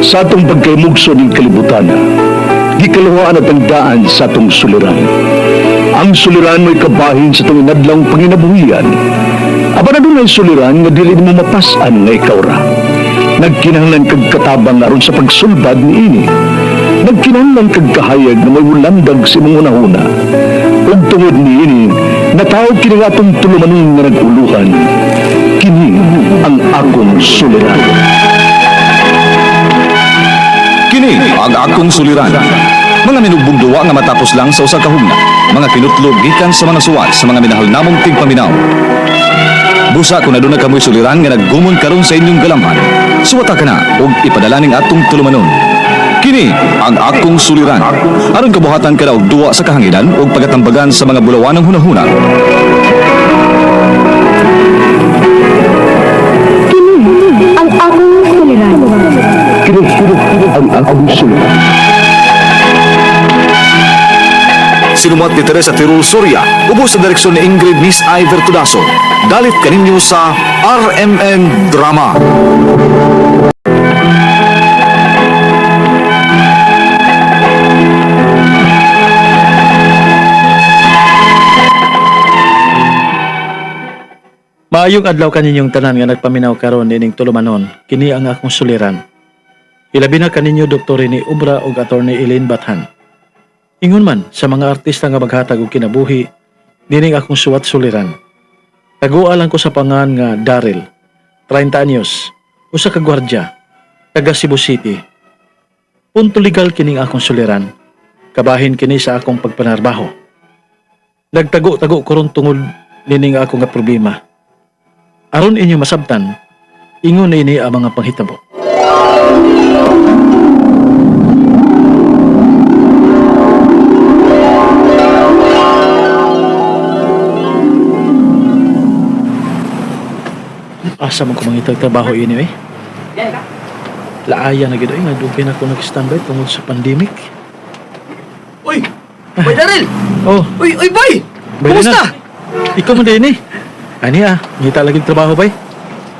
Sa atong pagkaymugso ning kalibutan, gikaluhaan at ang daan sa atong suliran. Ang suliran mo'y kabahin sa itong inadlang panginabuhian. Apan adunay suliran nga dili nimo mapas-an nga ikaw ra. Nagkinahanglan kag katabang aron sa pagsulbad niini. Nagkinahanglan kag kahayag nga may mulandag sa imong hunahuna. Ug tungod niini, natawag kini nga atong tulumanon nga nag-uluhan. Kini ang akong suliran. Kini ang akong suliran. Mga minugbong duwa nga matapos lang sa usa ka hugna. Mga kinutlog gikan sa mga suwat sa mga minahal namong tigpaminaw. Busa kung aduna kamoy suliran nga naggumon karon sa inyong galamhan. Suwata ka na ug ipadala ning atong tulumanon. Kini ang akong suliran. Aron kabuhatan ka na og duwa sa kahanginan ug pagatambagan sa mga bulawanong hunahuna. Kini ang akong suliran. Kini ang akong suliran. Sinumat ni Teresa Tirul Soria, ubos sa direksyon ni Ingrid Miss Iver Tudaso. Dalit kaninyo sa RMN Drama. Maayong adlaw kaninyong tanan nga nagpaminaw karon nining tulumanon, kini ang akong suliran. Ilabi na kaninyo Dr. Rene Ubra ug Attorney Elaine Bathan. Ingon man sa mga artista nga maghatag og kinabuhi, nining akong suwat suliran. Taguan lang ko sa pangan nga Daryl, 30 anyos, usa ka gwardya, taga Cebu City. Punto legal kining akong suliran. Kabahin kini sa akong pagpanarbaho. Nagtago-tago ko ron tungod nining ako nga problema. Aron inyo masabtan, ingon ini ang mga panghitabo. Asa man ko mangitag trabaho ini eh. Laaya na gid oy nga dugay na ko nag-standby tungod sa pandemic. Uy! Uy, Daryl! Oh, Uy, uy, boy! Bay Kumusta? na. Ikaw man din eh. Ani ah, ngita lagi trabaho bay.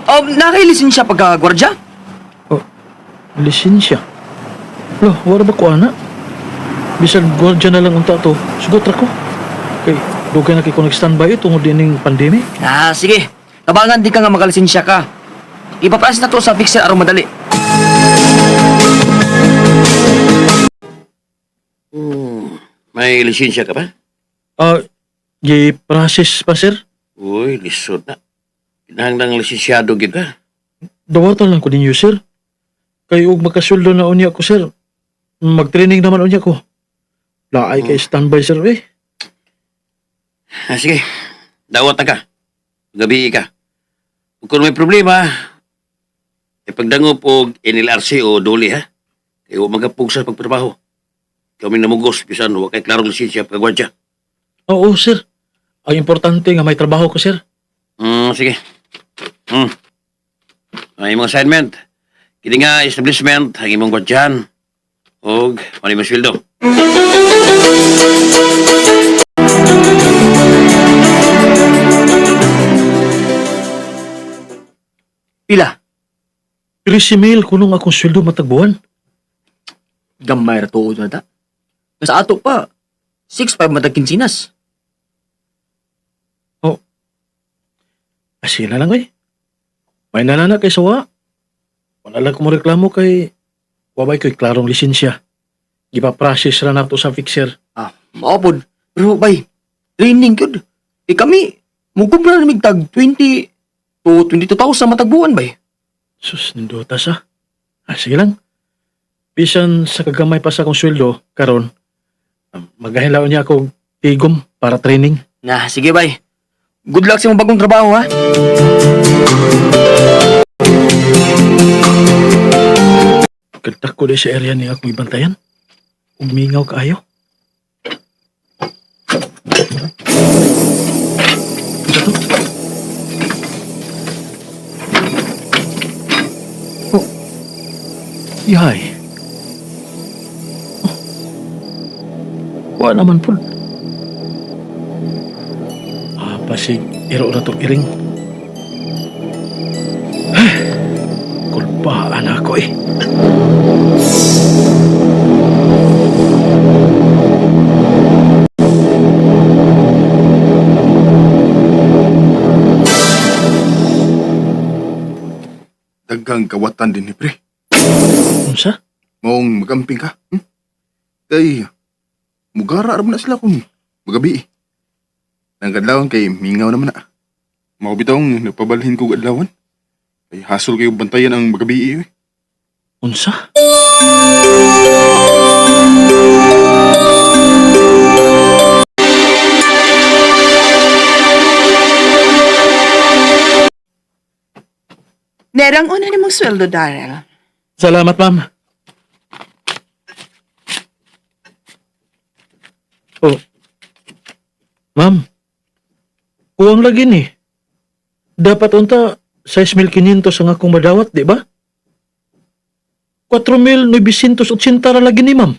Nakailisensya pagka-gwardya? Oh, lisensya. Lo, wala ba ko ana? Bisan gwardiya na lang unta to. Sugot ra ko. Kay dugay na kay ko nag-standby eh, tungod dining pandemic. Ah, sige. Tabangan di ka nga makalisensya ka. Ipaprocess na to sa fixer aron madali. May lisensya ka ba? Ah, gi-process pa sir. Uy, lisod na. Kinahanglang lisensyado gid ka. Dawatan lang ko ninyo sir. Kay og makasweldo na unya ko sir. Mag-training naman unya ko. Laay kay standby sir eh. Ah, sige, dawat na ka. Gabi ka. Ug kung may problema, ipagdangop og NLRC o duli ha. Kay wa magapug sa pagtrabaho. Kami namugos bisan wa kay klarong lisensya pagkagwardya. Oo sir. Ang importante nga may trabaho ko sir. Sige. Hmm. Ang imong assignment. Kini nga establishment ang imong gwardyahan og ano imong sweldo. Pila? 13,000 kunong akong sweldo matagbuan. Gamay ra tuod na ta. Sa ato pa, 6.5 matag kinsinas. Asila lang eh. May nalana kay sawa. Wala lang ko reklamo kay wabay ko'y klarong lisensya. Gipa-process ra nato sa fixer. Ah, mao pod. Pero bay, training gyud. Eh kami, mukubra na mig tag 20 to 22,000 matagbuan bay. Sus, nindota sa. Ah, sige lang. Bisan sa kagamay pa sa akong sweldo, karon, maghahilaw niya ako tigom para training. Na, sige bay. Good luck sa imong bagong trabaho ha. Kadak ko di sa area niya akong ibantayan. Umingaw kaayo. Isa to? Oh. Yay. Oh. Wa naman po. Ah, pasig. Iro na tong iring. Kulpaan ako eh. Daghang kawatan din ni pre. Unsa? Maong magamping ka. Kay, mugara ra man na sila kung magabi. Nang kadlawan kay mingaw naman na. Mao bitawng nagpabalhin ko adlawan. Kay hasol kayo bantayan ang magabi eh. Unsa? Nerang una ni mong sweldo, Darrell. Salamat, ma'am. Oh. Ma'am. Kuwang lagi ni. Dapat unta 6,500 ang akong madawat, di ba? 4,980 ra lagi ni, ma'am.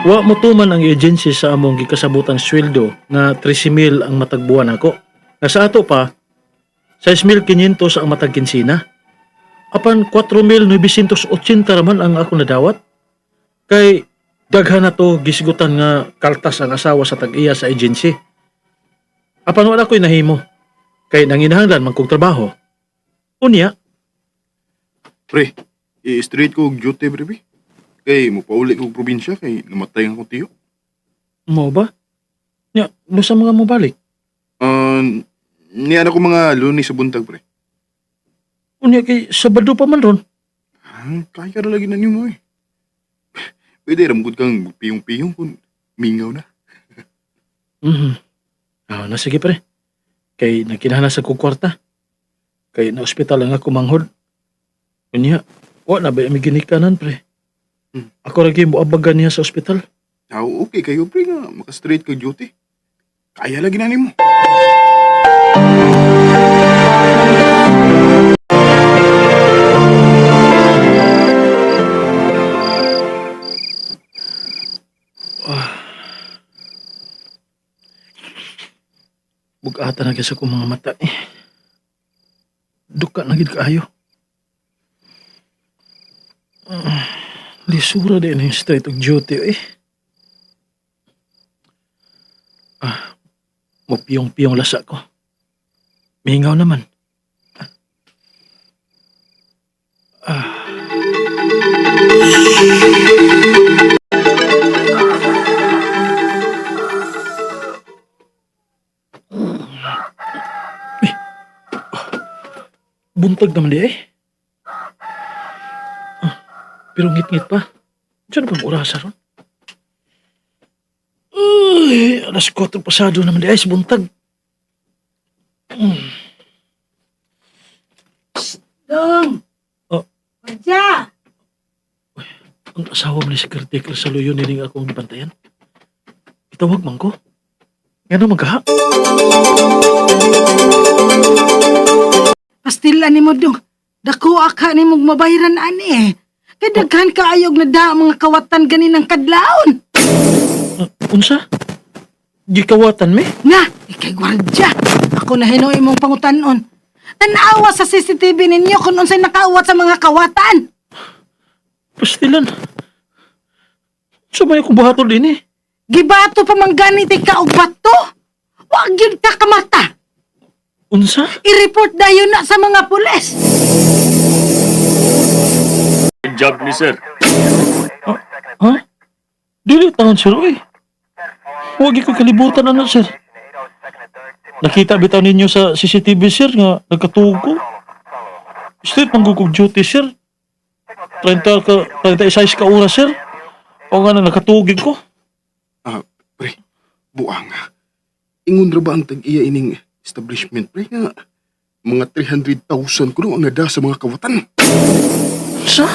Wa mo tuman ang agency sa among gikasabutang sweldo nga 13,000 ang matagbuan ako. Nga sa ato pa, 6,500 ang matag kinsina. Apan 4,980 raman ang ako nadawat. Kay daghan na to gisgutan nga kaltas ang asawa sa tag-iya sa agency. Apan wala ko'y nahimo. Kay nanginahanglan man kog trabaho. Unya, Pre, i-straight ko og duty pre. Be. Kay mopauli ko og probinsya kay namatay ang akong tiyo. mo ba? Nya, lusa mga mobalik. Uh, niya na ko mga Lunes sa buntag pre. Unya kay Sabado pa man ron. Ah, kaya ra lagi na nimo eh. Pwede ra mo gud kang piyong-piyong kung mingaw na. Mhm. Ah, na sige pre. Kay nagkinahanglan sa kog kwarta. Kay na ospital ang ako manghod. Unya, wa na ba mi ginikanan pre. Ako ra gyud moabagan niya sa ospital. Ah, okay kayo pre nga maka-straight kag duty. Kaya lagi na nimo. Bugata na gyud sa akong mga mata eh. Duka na gyud kaayo. Ah, lisura din yung straight og duty eh. Ah, mupiyong-piyong lasa ko. Mingaw naman. Buntag naman di eh. Ah, pero ngit-ngit pa. Diyan bang orasa ron? Uy, alas 4 pasado naman di ay sa buntag. Dong! Oh. Kwadya! Ang asawa mo ni si caretaker sa luyo nining akong bantayan. Itawag man ko. Ngano man kaha? Pastila ni mo, Dong. Dako aka ni mong mabayran ani eh. Kay daghan kaayog na da ang mga kawatan ganin ang kadlawon. Ah, unsa? Gikawatan mi? Na, ikay gwardya. Ako na hinuoy mong pangutanon. Tanawa sa CCTV ninyo kung unsay nakaawat sa mga kawatan. Pastilan. Sa may akong buhaton din eh. Gibato pa man ganit ka og bato. Wag gyud ka kamata. Unsa? I-report dayon na sa mga pulis. Job ni sir. Ha? Dili taon sir, oy. Huwag ko kalibutan ano sir. Nakita bitaw ninyo sa CCTV sir nga nagkatuog ko. Straight manggugog duty sir. 30 ka 36 ka oras sir. O nga na nakatugig ko. Ah, pre, buang. Ingon ra ba ang tag-iya ining establishment pre nga mga 300,000 kuno ang nada sa mga kawatan. Sa?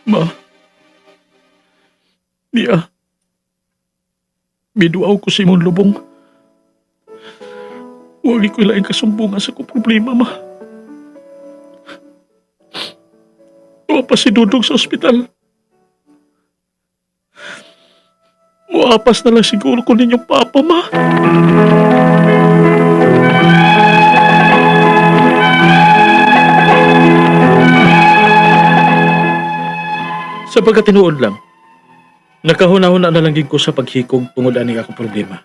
Ma. Niya. Biduaw ko sa imong lubong. Huwag ko ilaing kasumbungan sa kong problema, ma. Tuwa pa si Dudong sa ospital. Muapas na lang siguro ko ninyong papa, ma. Sa pagkatinuod lang, nakahuna-huna na lang gid ko sa paghikog tungod ani akong problema.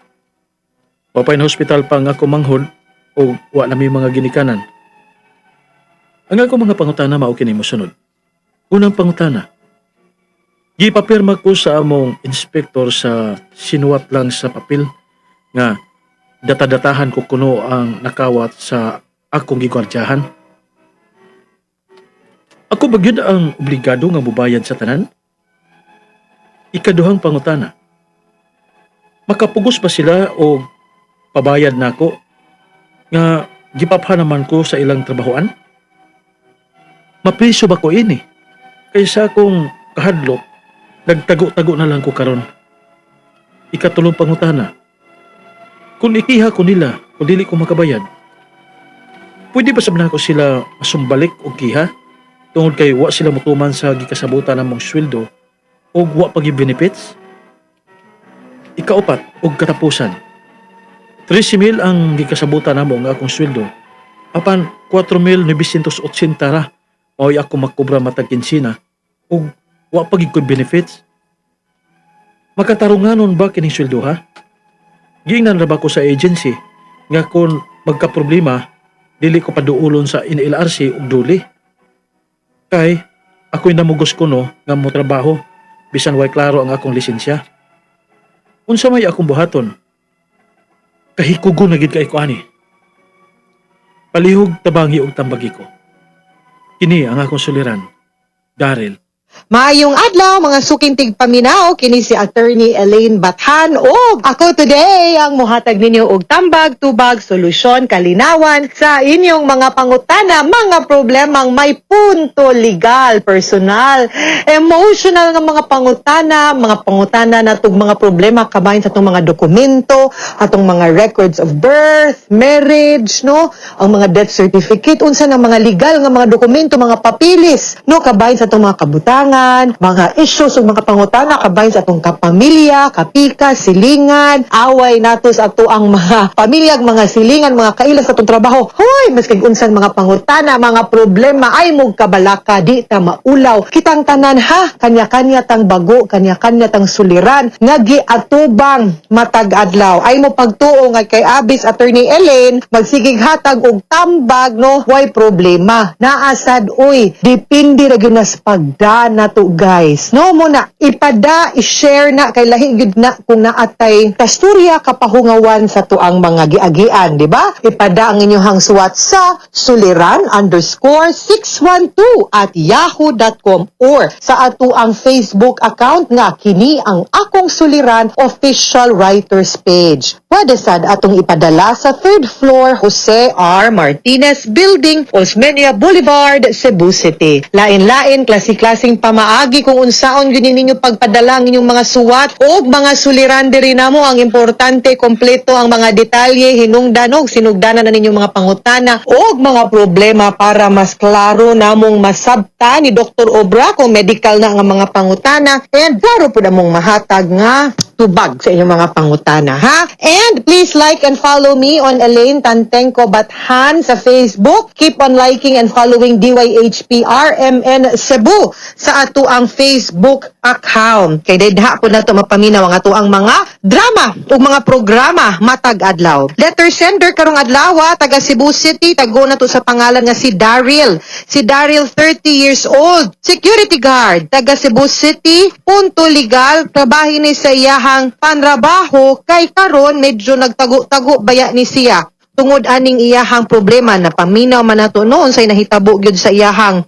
Wapay na hospital pa ang ako manghod o wa na may mga ginikanan. Ang ako mga pangutana mao kini mosunod. Unang pangutana. Gipapirma ko sa among inspektor sa sinuwat lang sa papel nga data-datahan ko kuno ang nakawat sa akong gigwardyahan. Ako ba gyud ang obligado nga mubayad sa tanan? Ikaduhang pangutana. Makapugos ba sila o pabayad nako nga gipapha naman ko sa ilang trabahoan? Mapriso ba ko ini? Kaysa akong kahadlok, nagtago-tago na lang ko karon. Ikatulong pangutana. Kung ikiha ko nila, kung dili ko makabayad, pwede ba sab nako sila masumbalik og kiha? Tungod kay wa sila mutuman sa gikasabutan namong sweldo og wa pa gyud benefits? Ikaupat og katapusan. 13,000 ang gikasabutan namo nga akong sweldo. Apan 4,980 ra mao'y ako makobra matag kinsina ug wa pa gyud ko'y benefits. Makatarunganon ba kining sweldo, ha? Giingnan ra ba ko sa agency nga kung magka-problema dili ko paduulon sa NLRC ug duli? Kay ako'y namugos kuno nga motrabaho bisan way klaro ang akong lisensya. Unsa may akong buhaton? Kahikugo na gid kay ko ani. Palihog tabangi og tambagi ko. Kini ang akong suliran. Daryl. Maayong adlaw mga suking tigpaminaw, kini si Attorney Elaine Bathan ug ako today ang muhatag ninyo og tambag, tubag, solusyon, kalinawan sa inyong mga pangutana, mga problemang may punto legal, personal, emotional nga mga pangutana natog mga problema kabahin sa atong mga dokumento, atong mga records of birth, marriage, no, ang mga death certificate, unsa na mga legal nga mga dokumento, mga papilis, no, kabahin sa atong mga kabutangan, mga issues ug mga pangutana kabahin sa atong kapamilya, kapika, silingan, away nato sa ato ang mga pamilya, mga silingan, mga kaila sa atong trabaho. Hoy, maski unsang mga pangutana, mga problema ay mog kabalaka, di ta maulaw. Kitang tanan ha, kanya-kanya tang bago, kanya-kanya tang suliran nga giatubang matag adlaw. Ay mo pagtuo nga kay Abis Attorney Elaine magsigig hatag og tambag, no, way problema. Naasad uy, depende ra gyud na sa pagda nato, guys. No mo na ipada, i-share na kay lahi gyud na kung naatay kasturya kapahungawan sa tuang mga giagian, di ba? Ipada ang inyong suwat sa suliran_612@yahoo.com or sa ato ang Facebook account nga kini ang akong suliran official writers page. Pwede sad atong ipadala sa third floor, Jose R. Martinez Building, Osmeña Boulevard, Cebu City. Lain-lain, klase-klaseng pamaagi kung unsaon gyud ninyo pagpadala ang inyong mga suwat o mga suliran diri namo. Ang importante, kompleto ang mga detalye, hinungdan og sinugdanan na ninyong mga pangutana o mga problema para mas klaro namong masabta ni Dr. Obra kung medical na ang mga pangutana and klaro po namong mahatag nga tubag sa inyong mga pangutana, ha? And please like and follow me on Elaine Tantengco Bathan sa Facebook. Keep on liking and following DYHP RMN Cebu sa ato ang Facebook account. Kay didha po nato mapaminaw ang ato ang mga drama ug mga programa matag adlaw. Letter sender karong adlaw, taga Cebu City, tago na to sa pangalan nga si Daryl. Si Daryl, 30 years old, security guard, taga Cebu City, punto legal, trabahin ni sa iyahang panrabaho kay karon medyo nagtago-tago baya ni siya tungod aning iyahang problema. Na paminaw man nato noon say nahitabo gyud sa iyahang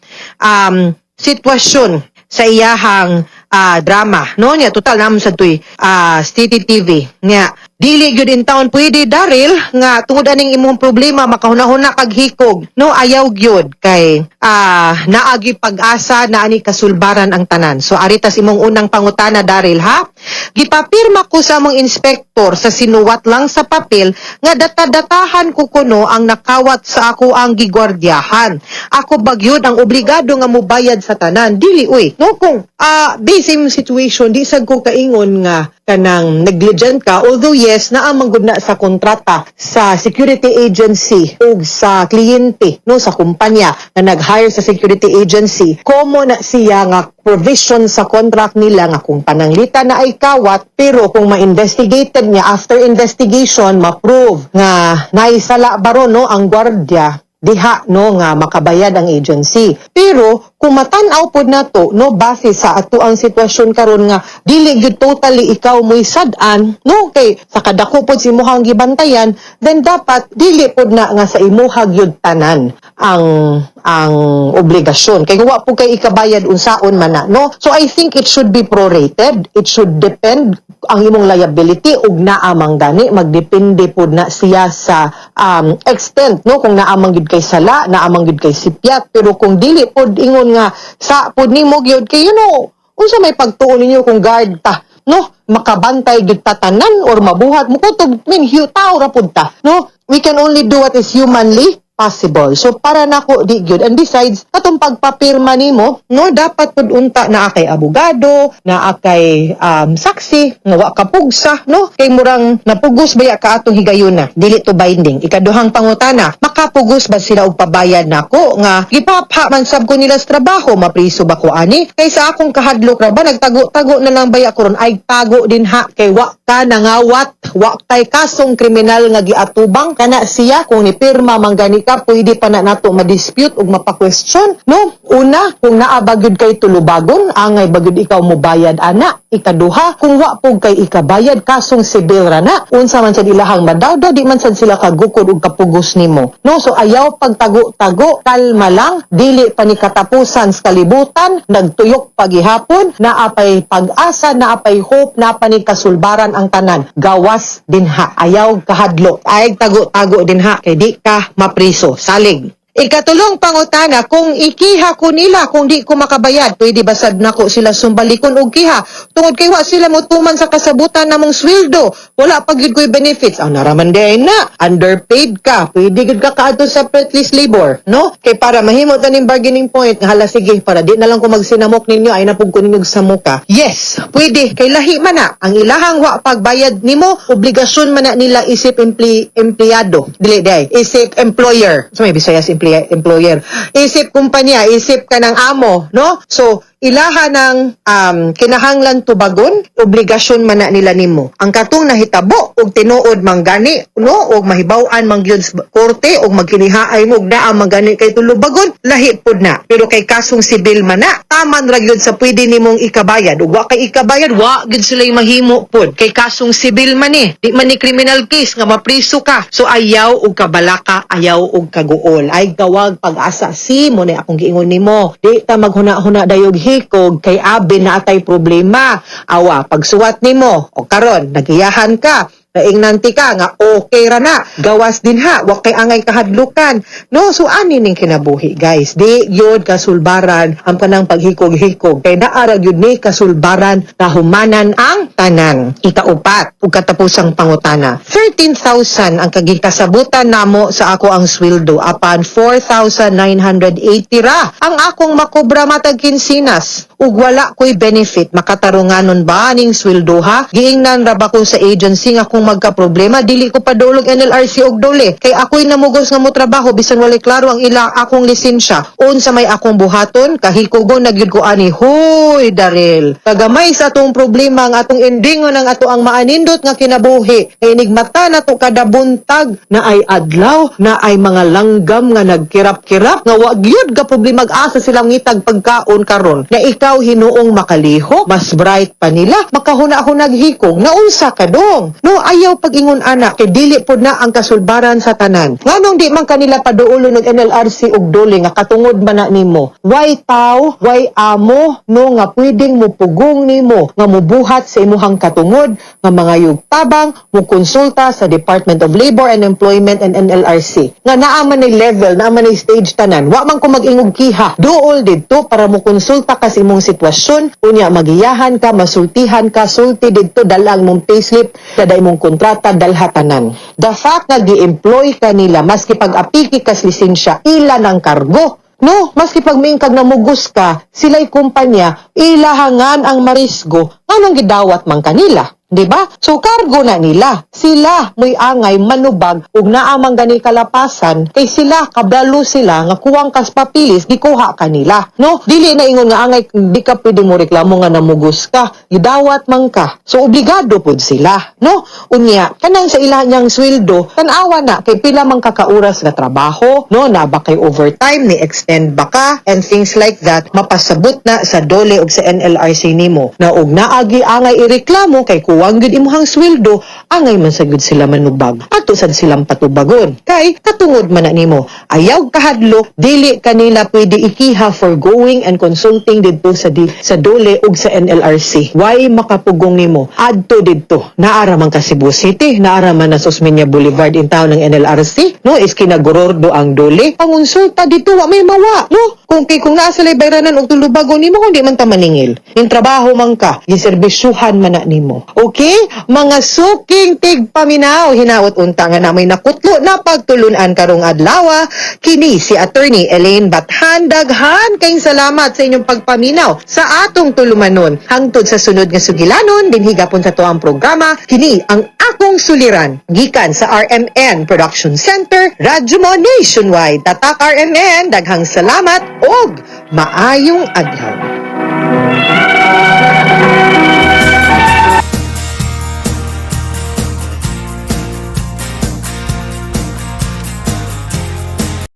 sitwasyon sa iyahang drama, no, niya total namon sa tuy CCTV nga dili gyud in town pwede, Daryl, nga tungod aning imong problema makahuna-huna kag hikog, no. Ayaw gyud kay naagi pag-asa na ani kasulbaran ang tanan. So aritas imong unang pangutana, Daryl, ha. Gipapirma ko sa among inspektor sa sinuwat lang sa papel nga data-datahan ko kuno ang nakawat sa ako ang gigwardyahan. Ako bagyod ang obligado nga mobayad sa tanan? Dili uy, no. Kung based sa imong situation, di sad ko kaingon nga Kanang negligent ka, although yes, naa man gud na sa kontrata sa security agency ug sa kliyente, no, sa kumpanya nga nag-hire sa security agency, common na siya nga provision sa contract nila nga kung pananglita na ay kawat, pero kung ma-investigated niya, after investigation, ma-prove nga naisala baro, no, ang gwardya diha, no, nga makabayad ang agency. Pero kung matan-aw pod nato, no, base sa ato ang sitwasyon karon nga dili gyud totally ikaw mo'y sad-an, no, kay sa kadako pod si imuhang gibantayan, then dapat dili pod na nga sa imuha gyud tanan ang obligasyon kay wa po kay ikabayad, unsaon man na, no? So I think it should be prorated. It should depend ang imong liability ug naa man gani magdepende pod na siya sa extent, no, kung naa man gyud kay sala, naa man gyud kay sipyat. Pero kung dili pod ingon nga sa pod nimo gyud kay, unsa may pagtuon ninyo kung guard ta, no, makabantay gyud ta tanan or mabuhat mo kutob min tao ra pud ta, no? We can only do what is humanly possible. So para nako, di gyud. And besides, katong pagpapirma nimo, no, dapat pud unta naa kay abogado, naa kay saksi nga wa ka pugsa, no? Kay murang napugos baya ka atong higayuna. Dili to binding. Ikaduhang pangutana, makapugos ba sila og pabayad nako nga gipapha man sab ko nila sa trabaho, mapriso ba ko ani? Kay sa akong kahadlok ra ba nagtago-tago na lang baya ko ron? Ay, tago din ha, kay wa ka nangawat, wa kay kasong kriminal nga giatubang kana siya. Kung nipirma man gani ka, pwede pa na nato ma-dispute ug mapa-question, no? Una, kung naa ba gyud kay tulubagon, angay ba gyud ikaw mobayad ana? Ikaduha, kung wa pug kay ikabayad, kasong sibil ra na, unsa man sad ilahang madawdaw? Di man sad sila kagukod ug kapugos nimo, no? So ayaw pagtago-tago, kalma lang, dili pa ni katapusan sa kalibutan, nagtuyok pagihapon, naa pay pag-asa, naa pay hope, naa pa ni kasulbaran ang tanan. Gawas dinha, ayaw kahadlok, ay tago-tago dinha kay di ka mapriso. Salig. Ikatulong pangutana, kung ikiha ko nila kung di ko makabayad, pwede ba sad nako sila sumbalikon og kiha? Tungod kay wa sila motuman sa kasabutan namong sweldo. Wala pa gyud ko'y benefits. Ang naraman di na, underpaid ka. Pwede gyud ka kaadto sa list labor, no? Kay para mahimo ta ning bargaining point, nga hala sige, para di na lang ko magsinamok ninyo, ay napug ko ninyo samuka. Yes, pwede kay lahi man na. Ang ilahang wa pagbayad nimo, obligasyon man na nila isip empleyado. Dili day, isip employer. So may Bisayas employer. Isip kumpanya, isip ka ng amo, no? So ilaha ng kinahanglan tubagon, obligasyon man na nila nimo. Ang katong nahitabo og tinuod man gani, no, og mahibaw-an man gyud sa korte og magkinihaay mo og naa man gani kay tulubagon, lahi pud na. Pero kay kasong sibil man na, taman ra gyud sa pwede nimong ikabayad. Ug wa kay ikabayad, wa gyud sila mahimo pud. Kay kasong sibil man ni, di man ni criminal case nga mapriso ka. So ayaw og kabalaka, ayaw og kaguol. Ay gawag pag-asa si mo na akong giingon nimo. Di ta maghuna-huna dayog hikog kay abi na atay problema. Awa, pagsuwat nimo o karon nagiyahan ka, naingnanti ka nga okay ra na, gawas din ha, wa kay angay kahadlukan, no? So ani ning kinabuhi, guys, di gyud kasulbaran ang kanang paghikog-hikog kay naa ra gyud ni kasulbaran na humanan ang tanan. Ikaupat ug katapusang pangutana, 13,000 ang kagikasabutan namo sa ako ang sweldo, apan 4,980 ra ang akong makobra matag kinsinas ug wala ko'y benefit. Makatarunganon ba ning sweldo ha? Giingnan ra ba ko sa agency nga kung magka-problema dili ko padulog NLRC og dole kay ako'y namugos nga mo trabaho bisan walay klaro ang ila akong lisensya? Unsa may akong buhaton? Kahikugon na gyud ko ani. Hoy Darel, kagamay sa atong problema ang atong endingon ang ato ang maanindot nga kinabuhi kay inigmata na to kada buntag na ay adlaw na ay mga langgam nga nagkirap-kirap nga wa gyud ka problema, asa sila ngitag pagkaon karon, na ikaw hinuong makalihok, mas bright pa nila, makahuna-hunag hikog naunsa ka dong, no? Ayaw pag-ingon ana kay dili pod na ang kasulbaran sa tanan. Nganong di man kanila paduolo ng NLRC og dole nga katungod man na nimo? Way taw, way amo, no, nga pwedeng mupugong nimo nga mubuhat sa imuhang katungod nga mangayog tabang, mo konsulta sa Department of Labor and Employment and NLRC nga naa man ni level, naa man ni stage tanan. Wa man ko mag-ingog kiha, duol didto para mo konsulta ka sa imong sitwasyon. Unya magiyahan ka, masultihan ka, sulti didto, dala ang imong payslip, dala imong kontrata, dalha tanan. The fact nga gi-employ ka nila, maski pag-apiki ka sa lisensya, ila ng kargo. No, maski pag miingkag namugos ka, sila'y kumpanya, ilahangan ang marisgo, nganong gidawat man kanila? Di ba? So kargo na nila. Sila mo'y angay manubag ug naa man gani kalapasan kay sila kabalo sila nga kuwang kas papilis gikuha kanila. No? Dili na ingon nga angay di ka pwede mo reklamo nga namugos ka. Gidawat man ka. So obligado pud sila, no? Unya, kanang sa ila niyang sweldo, tan-awa na kay pila man ka kauras nga trabaho, no? Na ba kay overtime ni extend ba ka and things like that, mapasabot na sa DOLE ug sa NLRC nimo na og naagi angay ireklamo kay kuwang gud imuhang sweldo, angay man sa gud sila manubag. Ato sad silang patubagon. Kay katungod man na nimo, ayaw kahadlok, dili kanila pwede ikiha for going and consulting didto sa DOLE ug sa NLRC. Why makapugong nimo? Adto didto. Naara man ka Cebu City, naara man na sa Osmeña Boulevard in town ng NLRC, no? Is kinagorordo ang DOLE. Pangonsulta dito wa may mawa, no? Kung kay kung naa sa bayranan og tulubagon nimo kung di man ta maningil. Ning trabaho man ka, giserbisyuhan man na nimo. Okay? Mga suking tigpaminaw, hinaot unta nga namoy nakutlo na pagtulunan karong adlaw. Kini si Attorney Elaine Bathan, daghan kayong salamat sa inyong pagpaminaw sa atong tulumanon. Hangtod sa sunod nga sugilanon, dinhi gapon sa tuang programa, kini ang akong suliran. Gikan sa RMN Production Center, Radyo Mo Nationwide. Tatak RMN, daghang salamat og maayong adlaw.